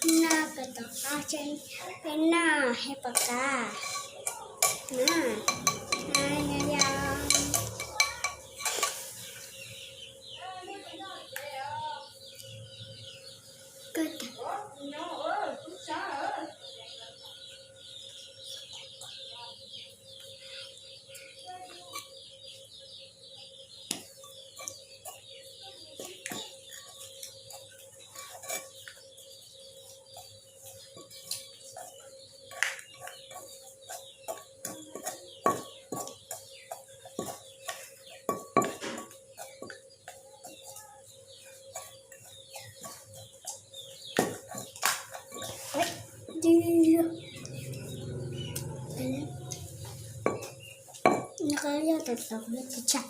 Noj kawg tom qab, peb noj he pom qab na. Nyob zoo. Nws qab yog tau tau lawm tsis tshaj.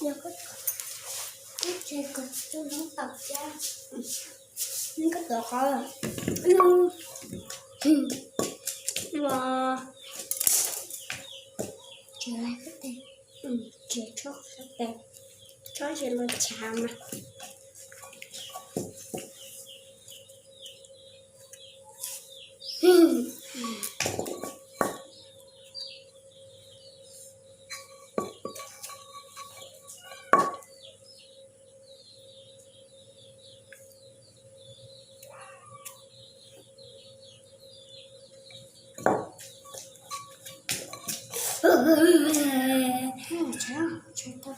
Yog koj, koj tse koj tsis tau nyob tau thiab. Nws koj tau qhov los tsis laiv koj tes, tsis tshua koj tes, tshua tsis los tshav mas.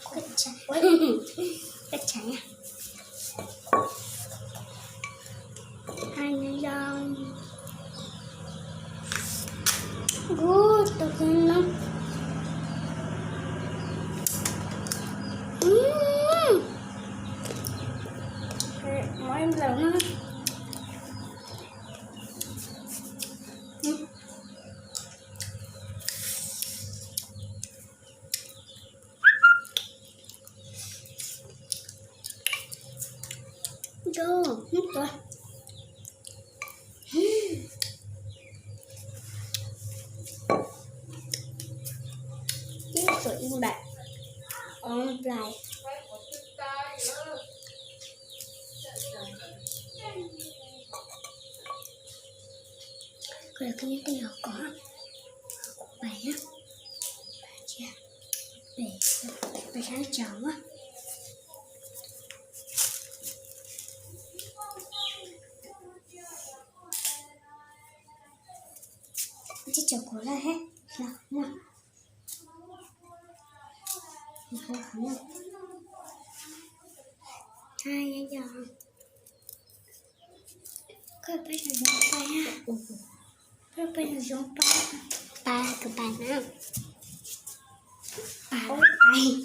Koj tsev, koj tsev. Hai nyob zoo. Ub, tus kheej no. Mov nplaum no. Nco, hnub tuaj. Ib xuam ib nplaim, ob nplaim. Koj los koj nyob tej yog koj, kuv pais na, pais cia, pais sab tsaus na. Tsis tsaus kuv lawm he, no, no. Hai, yog, yog. Koj peb zoo pais na. Koj peb zoo pais. Pais, koj pais na. Pais, pais.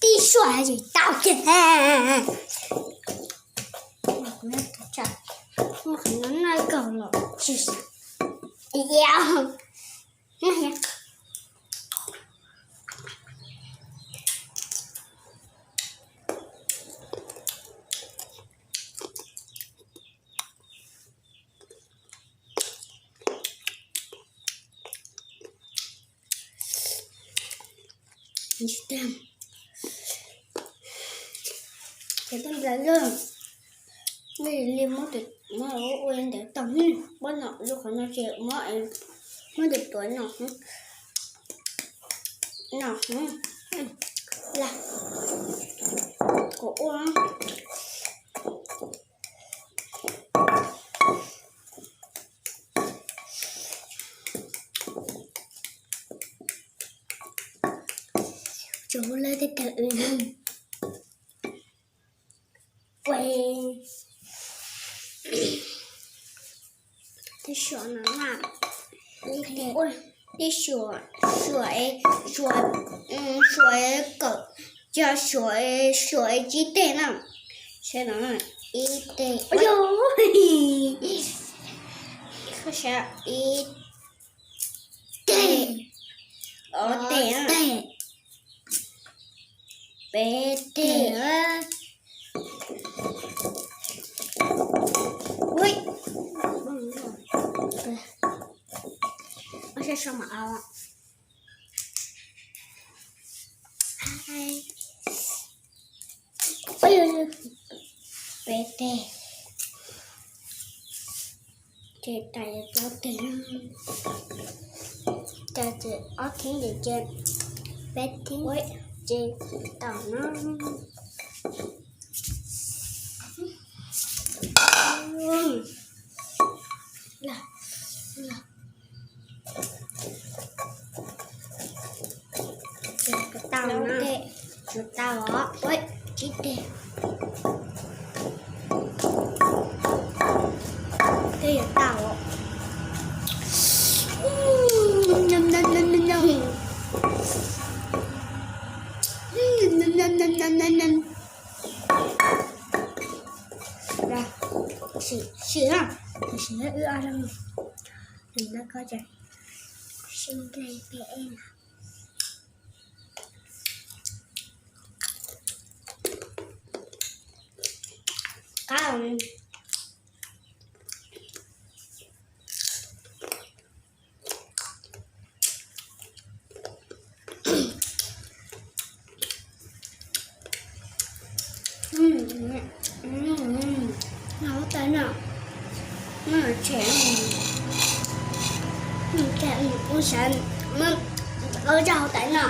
Tib suab es tau kiag. Qhov no noj kaug los tsis, Ces tej nplawg lawm, nej li muab, muab ua li ntawd tau, muab no lub qhov no ces muab, muab tus tuav no, no, la, kuv ua. Tsuav lawv tej tawg w. Ua, tej suav no na, tej suav, suav, suav, suav kawm, cov suav, suav tsib teg na. Saib no, ib teg, ib teg, ob teg, peb teg, ua, saib saum mas, peb teg, ces tas plaub teg, tas ces ob thib ces, peb thib, ces tau na. Tau na, tsuas tau os, ua, tsib teg, twb yuav tau os. Sim, sim na, sim wb ob leeg, sim no koj ces sim nplej peb na. Qab. Hauv tais no, no tshem, ua sav, ua zaj hauv tais no.